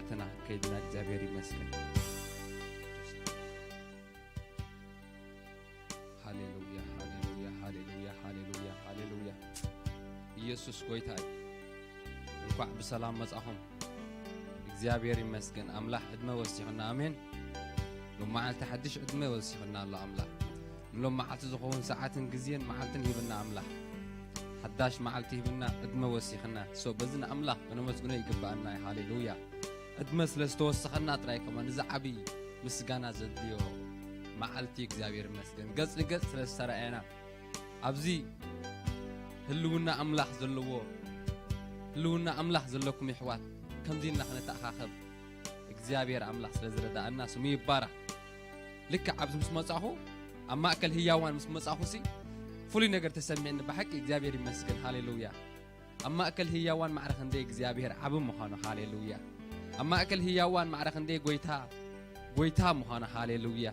ፈተና ከይድና እግዚኣብሔር ይመስገን። ሃሌሉያ፣ ሃሌሉያ፣ ሃሌሉያ፣ ሃሌሉያ፣ ሃሌሉያ። ኢየሱስ ጎይታ እዩ። እንኳዕ ብሰላም መጻኹም። እግዚኣብሔር ይመስገን። ኣምላኽ ዕድመ ወሲኽና። ኣሜን። ሎም መዓልቲ ሓድሽ ዕድመ ወሲኽና ኣሎ ኣምላኽ። ንሎም መዓልቲ ዝኸውን ሰዓትን ግዜን መዓልትን ሂብና ኣምላኽ። ሓዳሽ መዓልቲ ሂብና ዕድመ ወሲኽና። ሶ በዚ ንኣምላኽ ክነመስግኖ ይግብኣና እዩ። ሃሌሉያ። ዕድመ ስለ ዝተወሰኸና ጥራይ ከማን እዚ ዓብዪ ምስጋና ዘድልዮ መዓልቲ እግዚኣብሔር ይመስገን። ገጽ ንገጽ ስለ ዝተረኣየና ኣብዚ ህልውና ኣምላኽ ዘለዎ፣ ህልውና ኣምላኽ ዘለኩም የሕዋት፣ ከምዚ ኢልና ክንተኣኻኸብ እግዚኣብሔር ኣምላኽ ስለ ዝረዳእና ስሙ ይባረኽ። ልክዕ ኣብዚ ምስ መጻኹ፣ ኣብ ማእከል ህያዋን ምስ መጻኹሲ ፍሉይ ነገር ተሰሚዕኒ። ብሓቂ እግዚኣብሔር ይመስገን። ሃሌሉያ። ኣብ ማእከል ህያዋን ማዕረ ክንደይ እግዚኣብሔር ዓቢ ምዃኑ። ሃሌሉያ። ኣብ ማእከል ህያዋን ማዕረ ክንደይ ጎይታ፣ ጎይታ ምዃኑ። ሃሌሉያ።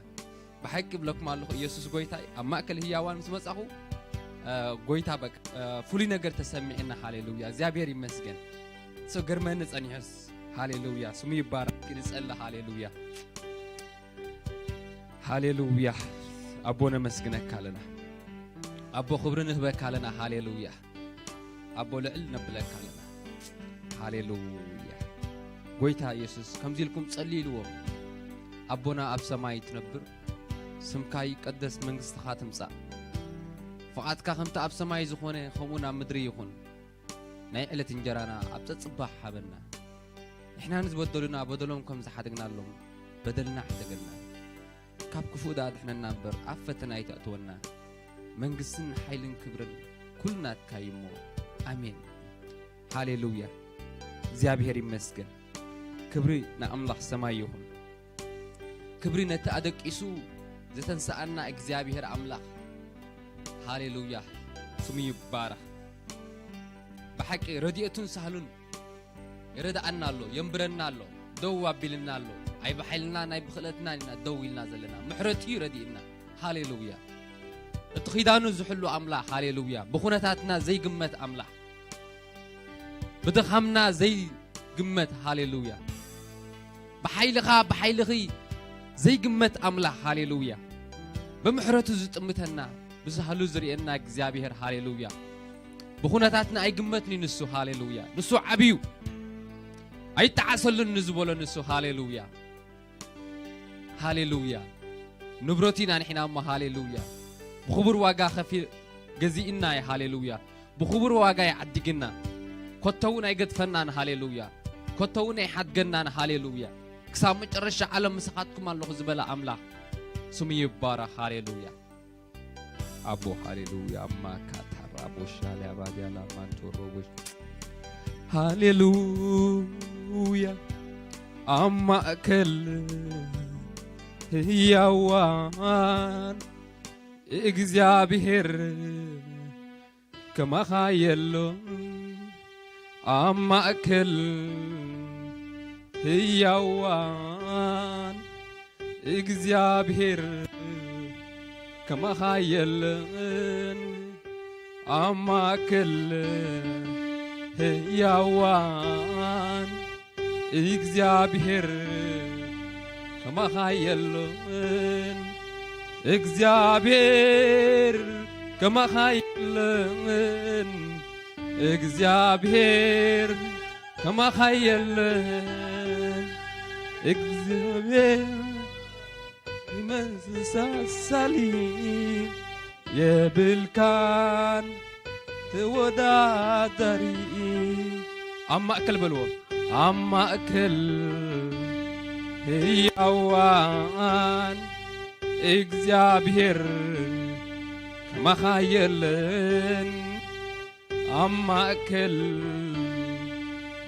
ብሓቂ እብለኩም ኣለኹ፣ ኢየሱስ ጎይታ እዩ። ኣብ ማእከል ህያዋን ምስ መጻኹ፣ እ፣ ጎይታ በቃ፣ እ፣ ፍሉይ ነገር ተሰሚዕና። ሃሌሉያ። እግዚኣብሔር ይመስገን። ሰው ገርመኒ ጸኒሑስ። ሃሌሉያ። ስሙ ይባረክ። ንጸሊ። ሃሌሉያ። ሃሌሉያ። ኣቦ ነመስግነካ ኣለና። ኣቦ ክብሪ ንህበካ ኣለና። ሃሌሉያ። ኣቦ ልዕል ነብለካ ኣለና። ሃሌሉያ። ጎይታ ኢየሱስ ከምዚ ኢልኩም ጸልይልዎም። ኣቦና ኣብ ሰማይ ትነብር፣ ስምካ ይቀደስ፣ መንግስትኻ ትምጻእ። ፍቓድካ ከምቲ ኣብ ሰማይ ዝኾነ ከምኡ ናብ ምድሪ ይኹን። ናይ ዕለት እንጀራና ኣብ ጸጽባሕ ሃበና። ንሕና ንዝበደሉና በደሎም ከም ዝሓደግናሎም በደልና ሓደገልና። ካብ ክፉእ ደኣ ኣድሕነና እምበር ኣብ ፈተና ኣይተእትወና። መንግስትን ሓይልን ክብርን ኩሉ ናትካ እዩ እሞ። ኣሜን። ሃሌሉያ። እግዚኣብሔር ይመስገን። ክብሪ ንኣምላኽ ሰማይ ይኹን። ክብሪ ነቲ ኣደቂሱ ዘተንስኣና እግዚኣብሔር ኣምላኽ። ሃሌሉያ። ስሙ ይባረኽ። ብሓቂ ረድኤቱን ሳህሉን ይረድኣና ኣሎ፣ የንብረና ኣሎ፣ ደው ኣቢልና ኣሎ። ኣይ ብሓይልና ናይ ብኽእለትና ኢና ደው ኢልና ዘለና። ምሕረቱ እዩ ረድእና። ሃሌሉያ። እቲ ኪዳኑ ዝሕሉ ኣምላኽ። ሃሌሉያ። ብኹነታትና ዘይግመት ኣምላኽ። ብድኻምና ዘይግመት። ሃሌሉያ። ብሓይልኻ፣ ብሓይልኺ ዘይግመት ኣምላኽ። ሃሌሉያ። ብምሕረቱ ዝጥምተና፣ ብሳህሉ ዝርእየና እግዚኣብሔር። ሃሌሉያ። ብኹነታትና ኣይግመትን እዩ ንሱ። ሃሌሉያ። ንሱ ዓብዩ። ኣይጠዓሰሉን ንዝበሎ ንሱ። ሃሌሉያ። ሃሌሉያ። ንብረቱ ኢና ንሕና እሞ። ሃሌሉያ። ብኽቡር ዋጋ ከፊ-፣ ገዚእና እዩ። ሃሌሉያ። ብኽቡር ዋጋ ይዓድግና። ኮቶ እውን ኣይገድፈናን። ሃሌሉያ። ኮቶ እውን ኣይሓድገናን። ሃሌሉያ። ክሳብ መጨረሻ ዓለም ምሳኻትኩም ኣለኹ ዝበለ ኣምላኽ ስሙ ይባረኽ። ሃሌሉያ። ኣቦ ሃሌሉያ። ማካታራ ቦሻ ሊያባዲያ ላማንቶሮ ቦሽ። ሃሌሉያ። ኣብ ማእከል ህያዋን እግዚኣብሔር ከማኻ የሎ። ኣብ ማእከል ህያዋን እግዚኣብሔር ከማኻ የለን። ኣብ ማእከል ህያዋን እግዚኣብሔር ከማኻ የለን። እግዚኣብሔር ከማኻ የለን። እግዚኣብሔር ከማኻ የለን። እግዚኣብሔር ይመሳሳሊ የብልካን ተወዳዳሪ። ኣብ ማእከል በልዎ። ኣብ ማእከል ህያዋን እግዚኣብሔር ከማኻ የለን። ኣብ ማእከል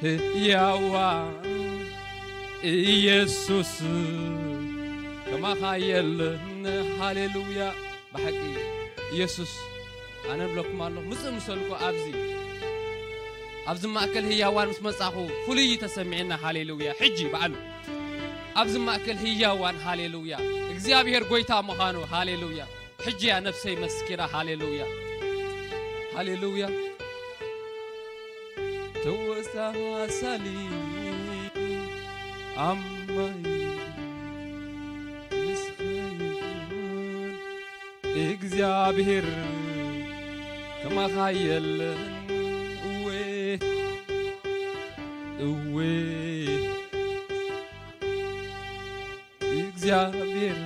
ህያዋን ኢየሱስ ከማኻ የለን። ሃሌሉያ። ብሓቂ ኢየሱስ፣ ኣነ እብለኩም ኣለኹ፣ ምጽእ ምሰልኩ ኣብዚ፣ ኣብዚ ማእከል ህያዋን ምስ መጻኹ ፍሉይ እዩ ተሰሚዕና። ሃሌሉያ። ሕጂ በዓሉ ኣብዚ ማእከል ህያዋን፣ ሃሌሉያ፣ እግዚኣብሔር ጎይታ ምዃኑ፣ ሃሌሉያ። ሕጂ እያ ነፍሰይ መስኪራ። ሃሌሉያ፣ ሃሌሉያ። ተወሳሳሊ ኣማይ ምስኻ ይኹን እግዚኣብሔር፣ ከማኻ የለን። እወ፣ እወ፣ እግዚኣብሔር፣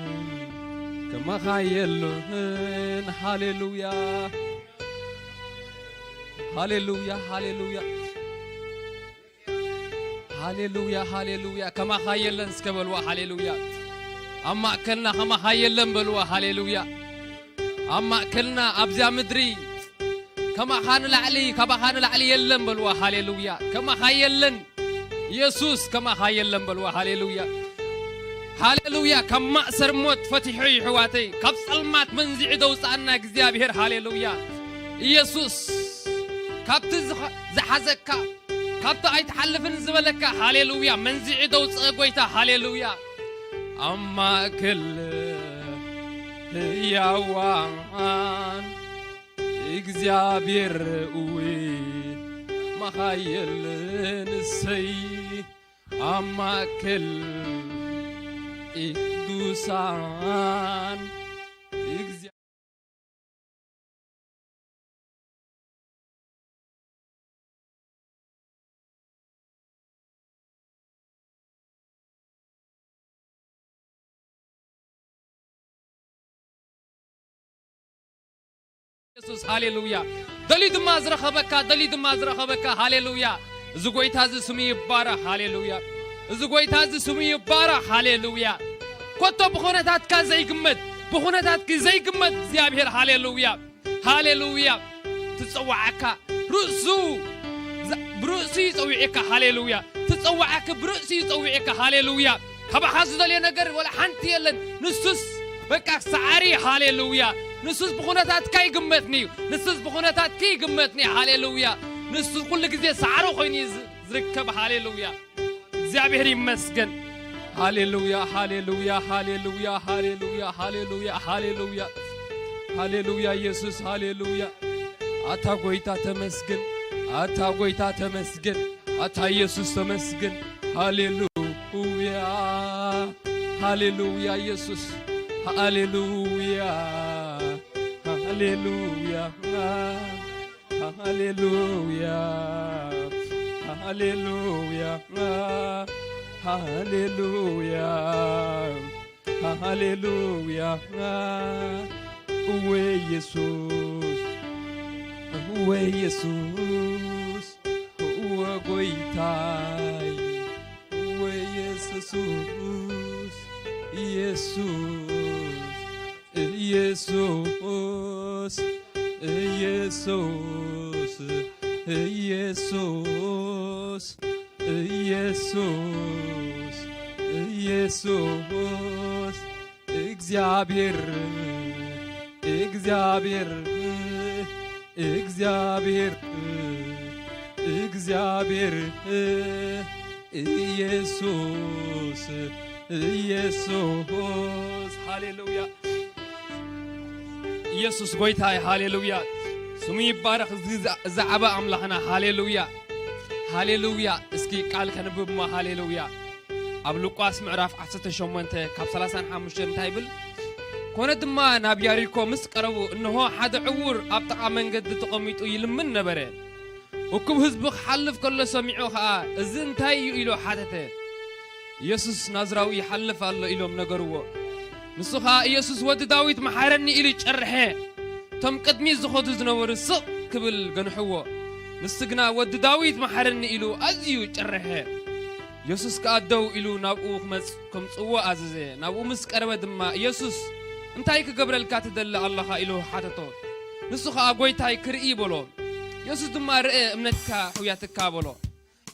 ከማኻ የለን። ሃሌሉያ፣ ሃሌሉያ፣ ሃሌሉያ። ሃሌሉያ፣ ሃሌሉያ። ከማኻ የለን እስከ በልዋ። ሃሌሉያ። ኣብ ማእከልና ከማኻ የለን በልዋ። ሃሌሉያ። ኣብ ማእከልና ኣብዚኣ ምድሪ ከማኻ ንላዕሊ፣ ካባኻ ንላዕሊ የለን በልዋ። ሃሌሉያ። ከማኻ የለን ኢየሱስ፣ ከማኻ የለን በልዋ። ሃሌሉያ። ሃሌሉያ። ካብ ማእሰር ሞት ፈቲሑ እዩ፣ ኣሕዋተይ። ካብ ጸልማት መንዚዑ ደውጻና እግዚኣብሔር። ሃሌሉያ። ኢየሱስ፣ ካብቲ ዝኸ-፣ ዝሓዘካ፣ ካብቲ ኣይትሓልፍን ዝበለካ፣ ሃሌሉያ፣ መንዚዑ ደውጽአ ጎይታ። ሃሌሉያ። ኣብ ማእከል ህያዋን እግዚኣብሔር፣ እወ፣ ከማኻ የለን። እሰይ፣ ኣብ ማእከል ቅዱሳን እግዚኣብሔር። የሱስ፣ ሃሌሉያ። ደልዩ ድማ ዝረኸበካ፣ ደልዩ ድማ ዝረኸበካ። ሃሌሉያ። እዚ ጎይታ እዚ ስሙ ይባረኽ። ሃሌሉያ። እዚ ጎይታ እዚ ስሙ ይባረኽ። ሃሌሉያ። ኮቶ ብኹነታትካ ዘይግመት፣ ብኹነታትኪ ዘይግመት እግዚኣብሔር። ሃሌሉያ። ሃሌሉያ። ትጸዋዓካ ርእሱ፣ ዛ-፣ ብርእሱ ይጸውዕካ። ሃሌሉያ። ትጸዋዓኪ ብርእሱ ይጸውዕካ። ሃሌሉያ። ካባኻ ዝደልዮ ነገር ወላ ሓንቲ የለን። ንሱስ በቃ ሰዓሪ። ሃሌሉያ። ንሱስ ብኹነታትካ ይግመትኒ እዩ። ንሱስ ብኹነታትኪ ይግመትኒ። ሃሌሉያ። ንሱ ኩሉ ግዜ ሰዓሪ ኮይኑ እዩ ዝ-፣ ዝርከብ። ሃሌሉያ። እግዚኣብሔር ይመስገን። ሃሌሉያ፣ ሃሌሉያ፣ ሃሌሉያ፣ ሃሌሉያ፣ ሃሌሉያ፣ ሃሌሉያ። ሃሌሉያ፣ ኢየሱስ፣ ሃሌሉያ። ኣታ ጎይታ ተመስገን፣ ኣታ ጎይታ ተመስገን፣ ኣታ ኢየሱስ ተመስገን። ሃሌሉያ፣ ሃሌሉያ፣ ኢየሱስ፣ ሃሌሉያ፣ ሃሌሉያ። ሃሌሉያ፣ ሃሌሉያ፣ ሃሌሉያ፣ ሃሌሉያ። እወ ኢየሱስ፣ እወ ኢየሱስ፣ እወ ጎይታይ፣ እወ ኢየሱስ፣ ኢየሱስ። ኢየሱስ፣ ኢየሱስ፣ ኢየሱስ፣ ኢየሱስ፣ ኢየሱስ፣ እግዚኣብሔር፣ እግዚኣብሔር፣ እግዚኣብሔር፣ እግዚኣብሔር፣ ኢየሱስ፣ ኢየሱስ። ሃሌሉያ። ኢየሱስ ጎይታ እዩ። ሃሌሉያ። ስሙ ይባረኽ። እዚ ዛ-፣ ዛዕባ ኣምላኽና። ሃሌሉያ። ሃሌሉያ። እስኪ ቃል ከንብብ እሞ። ሃሌሉያ። ኣብ ሉቃስ ምዕራፍ ዓሰርተ ሸሞንተ ካብ ሰላሳን ሓሙሽተን እንታይ ይብል? ኮነ ድማ ናብ ያሪኮ ምስ ቀረቡ፣ እንሆ ሓደ ዕዉር ኣብ ጥቓ መንገዲ ተቐሚጡ ይልምን ነበረ። እኩብ ህዝቢ ክሓልፍ ከሎ ሰሚዑ ኸኣ፣ "እዚ እንታይ እዩ?" ኢሉ ሓተተ። "ኢየሱስ ናዝራዊ ይሓልፍ ኣሎ" ኢሎም ነገርዎ። ንሱ ኸኣ፣ "ኢየሱስ ወዲ ዳዊት መሓረኒ" ኢሉ ጨርሐ። እቶም ቅድሚት ዝኸዱ ዝነበሩ ስቕ ክብል ገንሕዎ። ንሱ ግና "ወዲ ዳዊት መሓረኒ" ኢሉ ኣዝዩ ጨርሐ። ኢየሱስ ከኣ ደው ኢሉ ናብኡ ክመጽ-፣ ከምጽእዎ ኣዘዘ። ናብኡ ምስ ቀረበ ድማ፣ "ኢየሱስ፣ እንታይ ክገብረልካ ትደሊ ኣለኻ?" ኢሉ ሓተቶ። ንሱ ኸኣ፣ "ጐይታይ፣ ክርኢ" በሎ። ኢየሱስ ድማ፣ "ርአ፣ እምነትካ ሕውያትካ" በሎ።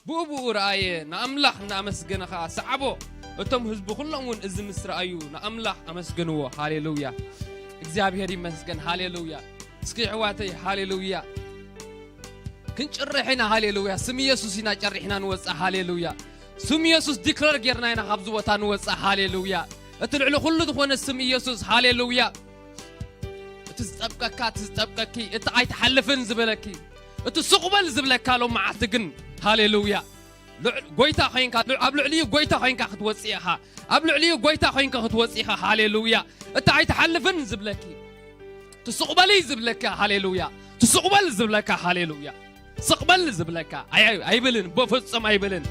ብኡ ብኡ ረኣየ፣ ንኣምላኽ እናኣመስገነ ኸኣ ሰዓቦ። እቶም ህዝቢ ኹሎም እውን እዚ ምስ ረኣዩ ንኣምላኽ ኣመስገንዎ። ሃሌሉያ! እግዚኣብሔር ይመስገን። ሃሌሉያ! እስኪ ኣሕዋተይ፣ ሃሌሉያ! ክንጭርሕ ኢና። ሃሌሉያ! ስም ኢየሱስ ኢና ጨሪሕና ንወጽእ። ሃሌሉያ! ስም ኢየሱስ ዲክለር ጌርና ኢና ካብዚ ቦታ ንወጽእ። ሃሌሉያ! እቲ ልዕሊ ኩሉ ዝኾነ ስም ኢየሱስ። ሃሌሉያ! እቲ ዝጠብቀካ፣ እቲ ዝጠብቀኪ፣ እቲ ኣይትሓልፍን ዝበለኪ፣ እቲ ስቕ በል ዝብለካ ሎም መዓልቲ ግን፣ ሃሌሉያ! ልዕ- ጎይታ ኮይንካ ልዕ- ኣብ ልዕሊኡ ጎይታ ኮይንካ ክትወፅእ ኢኻ። ኣብ ልዕሊኡ ጎይታ ኮይንካ ክትወፅእ ኢኻ። ሃሌሉያ። እቲ ኣይትሓልፍን ዝብለኪ፣ ትስቕበሊ ዝብለካ፣ ሃሌሉያ። ትስቕበል ዝብለካ፣ ሃሌሉያ። ስቕበል ዝብለካ ኣይ- ኣይብልን፣ በፍጹም ኣይብልን።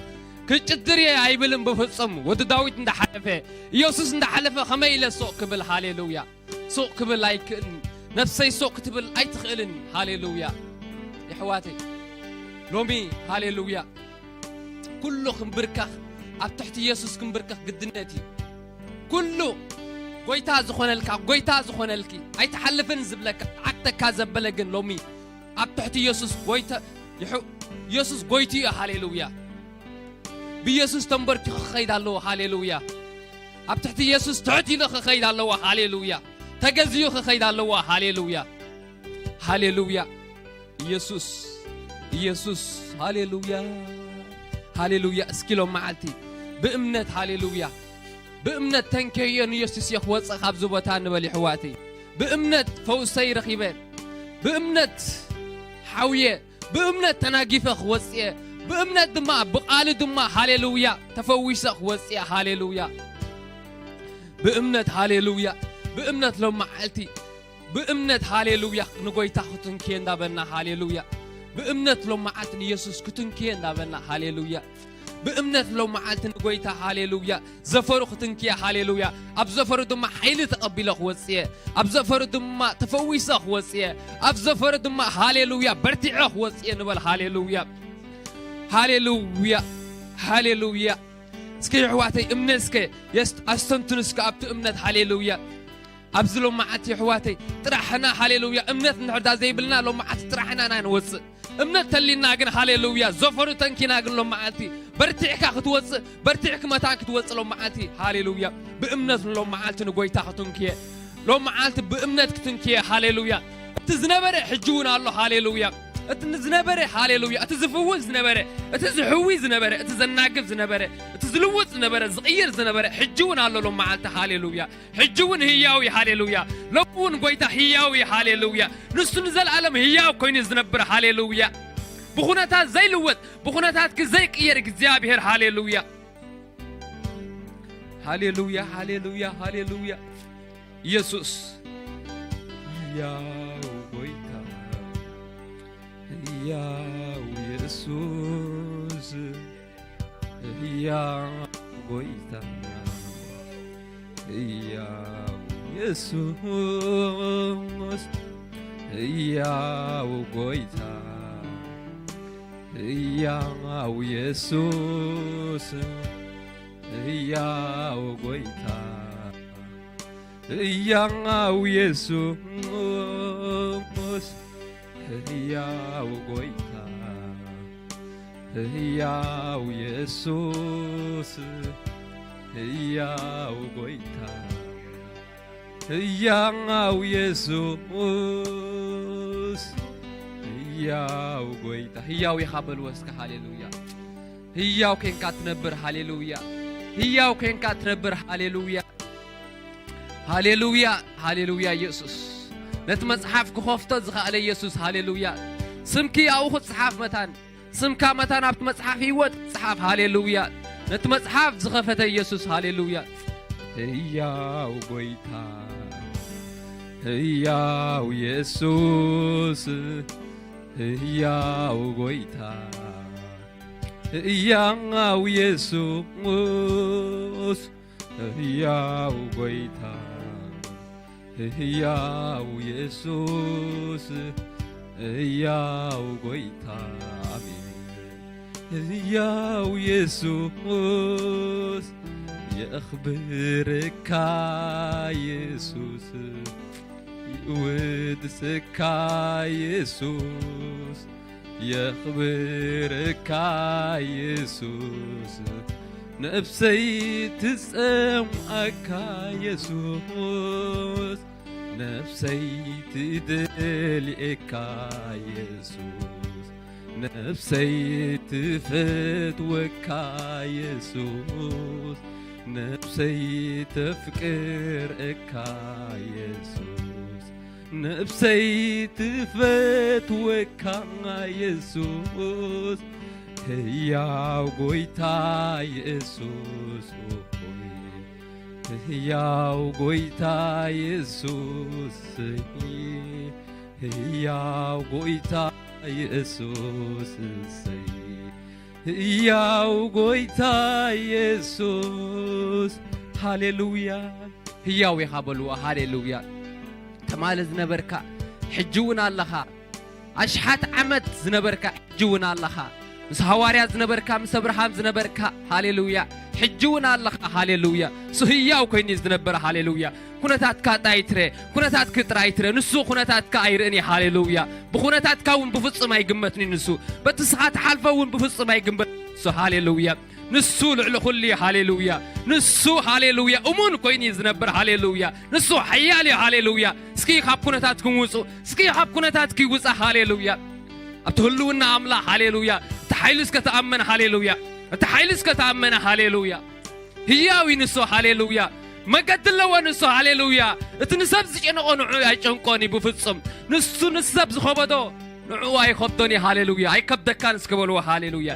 ክጭድር እየ ኣይብልን በፍጹም። ወዲ ዳዊት እንዳሓለፈ፣ ኢየሱስ እንዳሓለፈ ከመይ ኢለ ሱቕ ክብል፣ ሃሌሉያ። ሱቕ ክብል ኣይክእልን። ነፍሰይ ሱቕ ክትብል ኣይትኽእልን። ሃሌሉያ። የሕዋተይ፣ ሎሚ፣ ሃሌሉያ፣ ኩሉ ክንብርከኽ፣ ኣብ ትሕቲ ኢየሱስ ክንብርከኽ ግድነት እዩ። ኩሉ ጎይታ ዝኾነልካ፣ ጎይታ ዝኾነልኪ፣ ኣይትሓልፍን ዝብለካ፣ ዓግተካ ዘበለ ግን ሎሚ ኣብ ትሕቲ ኢየሱስ ጎይታ፣ ይሑ- ኢየሱስ ጎይቱ እዩ። ሃሌሉያ። ብኢየሱስ ተንበርኪኹ ክኸይድ ኣለዎ። ሃሌሉያ። ኣብ ትሕቲ ኢየሱስ ትሕት ኢሉ ክኸይድ ኣለዎ። ሃሌሉያ። ተገዝዩ ክኸይድ ኣለዎ። ሃሌሉያ። ሃሌሉያ። ኢየሱስ፣ ኢየሱስ፣ ሃሌሉያ። ሃሌሉያ። እስኪ ሎም መዓልቲ ብእምነት፣ ሃሌሉያ፣ ብእምነት ተንከዮ ንኢየሱስ እየ ክወፅእ ካብዚ ቦታ ንበል፣ ይሕዋተይ። ብእምነት ፈውሰይ ረኺበ፣ ብእምነት ሓውየ፣ ብእምነት ተናጊፈ ክወፅእ እየ። ብእምነት ድማ፣ ብቓሉ ድማ፣ ሃሌሉያ፣ ተፈዊሰ ክወፅእ እየ። ሃሌሉያ። ብእምነት፣ ሃሌሉያ። ብእምነት ሎም መዓልቲ፣ ብእምነት፣ ሃሌሉያ፣ ንጎይታ ክትንክየ እንዳበልና፣ ሃሌሉያ። ብእምነት ሎም መዓልቲ ንኢየሱስ ክትንክየ እንዳበልና፣ ሃሌሉያ። ብእምነት ሎም መዓልቲ ንጎይታ፣ ሃሌሉያ፣ ዘፈሩ ክትንክየ፣ ሃሌሉያ። ኣብ ዘፈሩ ድማ ሓይሊ ተቐቢለ ክወፅእ እየ። ኣብ ዘፈሩ ድማ ተፈዊሰ ክወፅእ እየ። ኣብ ዘፈሩ ድማ፣ ሃሌሉያ፣ በርቲዐ ክወፅእ እየ ንበል። ሃሌሉያ። ሃሌሉያ። ሃሌሉያ። እስከ የሕዋተይ እምነት እስከ የስ- ኣስተንትኑ እስከ ኣብቲ እምነት። ሃሌሉያ። ኣብዚ ሎም መዓልቲ የሕዋተይ ጥራሕና፣ ሃሌሉያ፣ እምነት እንድሕር ዳ ዘይብልና ሎም መዓልቲ ጥራሕና ኢና ንወፅእ። እምነት ተሊና ግን፣ ሃሌሉያ፣ ዘፈሩ ተንኪና ግን ሎም መዓልቲ በርቲዕካ ክትወፅእ፣ በርቲዕኪ መታን ክትወፅእ ሎም መዓልቲ፣ ሃሌሉያ። ብእምነት ሎም መዓልቲ ንጎይታ ክትንክየ፣ ሎም መዓልቲ ብእምነት ክትንክየ፣ ሃሌሉያ። እቲ ዝነበረ ሕጂ እውን ኣሎ፣ ሃሌሉያ። እቲ ዝነበረ፣ ሃሌሉያ፣ እቲ ዝፍውስ ዝነበረ፣ እቲ ዝሕዊ ዝነበረ፣ እቲ ዘናግፍ ዝነበረ፣ እቲ ዝልውጥ ዝነበረ፣ ዝቕይር ዝነበረ ሕጂ እውን ኣሎ ሎም መዓልቲ፣ ሃሌሉያ። ሕጂ እውን ህያው እዩ፣ ሃሌሉያ። ሎሚ እውን ጎይታ ህያው እዩ፣ ሃሌሉያ። ንሱ ንዘለኣለም ህያው ኮይኑ ዝነብር፣ ሃሌሉያ። ብኹነታት ዘይልወጥ፣ ብኹነታትኪ ዘይቅየር እግዚኣብሔር፣ ሃሌሉያ። ሃሌሉያ፣ ሃሌሉያ፣ ሃሌሉያ። ኢየሱስ ህያው ጎይታ፣ ህያው ኢየሱስ፣ ህያው ጎይታ፣ ህያው ኢየሱስ፣ ህያው ጎይታ፣ ህያው ኢየሱስ፣ ህያው ጎይታ፣ ህያው ኢየሱስ፣ ህያው ጎይታ፣ ህያው ኢየሱስ፣ ህያው ጎይታ፣ ህያው ኢየሱስ፣ ህያው ጎይታ። ህያው ኢኻ በልዎ እስከ፣ ሃሌሉያ። ህያው ኬንካ ትነብር፣ ሃሌሉያ። ህያው ኬንካ ትነብር፣ ሃሌሉያ። ሃሌሉያ፣ ሃሌሉያ ኢየሱስ። ነቲ መጽሓፍ ክኸፍቶ ዝኸኣለ ኢየሱስ፣ ሃሌሉያ። ስምኪ ኣብኡ ክጽሓፍ መታን፣ ስምካ መታን ኣብቲ መጽሓፍ ህይወት ክጽሓፍ፣ ሃሌሉያ። ነቲ መጽሓፍ ዝኸፈተ ኢየሱስ፣ ሃሌሉያ። ህያው ጎይታ፣ ህያው ኢየሱስ፣ ህያው ጎይታ፣ ህያው ኢየሱስ፣ ህያው ጎይታ፣ ህያው ኢየሱስ፣ ህያው ጎይታ። ኣሜን። ህያው ኢየሱስ፣ የኽብረካ ኢየሱስ፣ ይውድሰካ ኢየሱስ፣ የኽብረካ ኢየሱስ፣ ነፍሰይ ትጸምኣካ ኢየሱስ፣ ነፍሰይ ትደልየካ ኢየሱስ፣ ነፍሰይ ትፈትወካ ኢየሱስ፣ ነፍሰይ ተፍቅረካ ኢየሱስ፣ ነፍሰይ ትፈትወካ ኢየሱስ፣ ሕያው ጎይታ ኢየሱስ ሆይ፣ ሕያው ጎይታ ኢየሱስ፣ ሕያው ጎይታ ኢየሱስ፣ ሕያው ጎይታ ኢየሱስ። ሃሌሉያ። ሕያው ኢኻ በልዎ። ሃሌሉያ። ተማለ ዝነበርካ ሕጂ እውን ኣለኻ። ኣሽሓት ዓመት ዝነበርካ ሕጂ እውን ኣለኻ። ምስ ሃዋርያ ዝነበርካ፣ ምስ ኣብርሃም ዝነበርካ፣ ሃሌሉያ፣ ሕጂ እውን ኣለኻ። ሃሌሉያ። እሱ ህያው ኮይኑ እዩ ዝነበር። ሃሌሉያ። ኩነታትካ ጥራይ ትረ፣ ኩነታትኪ ጥራይ ትረ። ንሱ ኩነታትካ ኣይርእን እዩ። ሃሌሉያ። ብኩነታትካ እውን ብፍጹም ኣይግመትን እዩ ንሱ። በቲ ንስኻ ትሓልፎ እውን ብፍጹም ኣይግመትን ንሱ። ሃሌሉያ። ንሱ ልዕሊ ኩሉ እዩ። ሃሌሉያ። ንሱ፣ ሃሌሉያ፣ እሙን ኮይኑ እዩ ዝነብር። ሃሌሉያ። ንሱ ሓያል እዩ። ሃሌሉያ። እስኪ ካብ ኩነታትኩም ውጹ። እስኪ ካብ ኩነታትኪ ውጻ። ሃሌሉያ። ኣብቲ ህልውና ኣምላኽ፣ ሃሌሉያ፣ እቲ ሓይሉ እስከ ተኣመን። ሃሌሉያ። እቲ ሓይሉ እስከ ተኣመን። ሃሌሉያ። ህያው እዩ ንሱ። ሃሌሉያ። መገዲ ኣለዎ ንሱ። ሃሌሉያ። እቲ ንሰብ ዝጨነቆ ንዑ ኣይጨንቆን እዩ ብፍጹም። ንሱ ንሰብ ዝኸበዶ ንዑ ኣይኸብዶን እዩ። ሃሌሉያ። ኣይከብደካን እስከ በልዎ። ሃሌሉያ።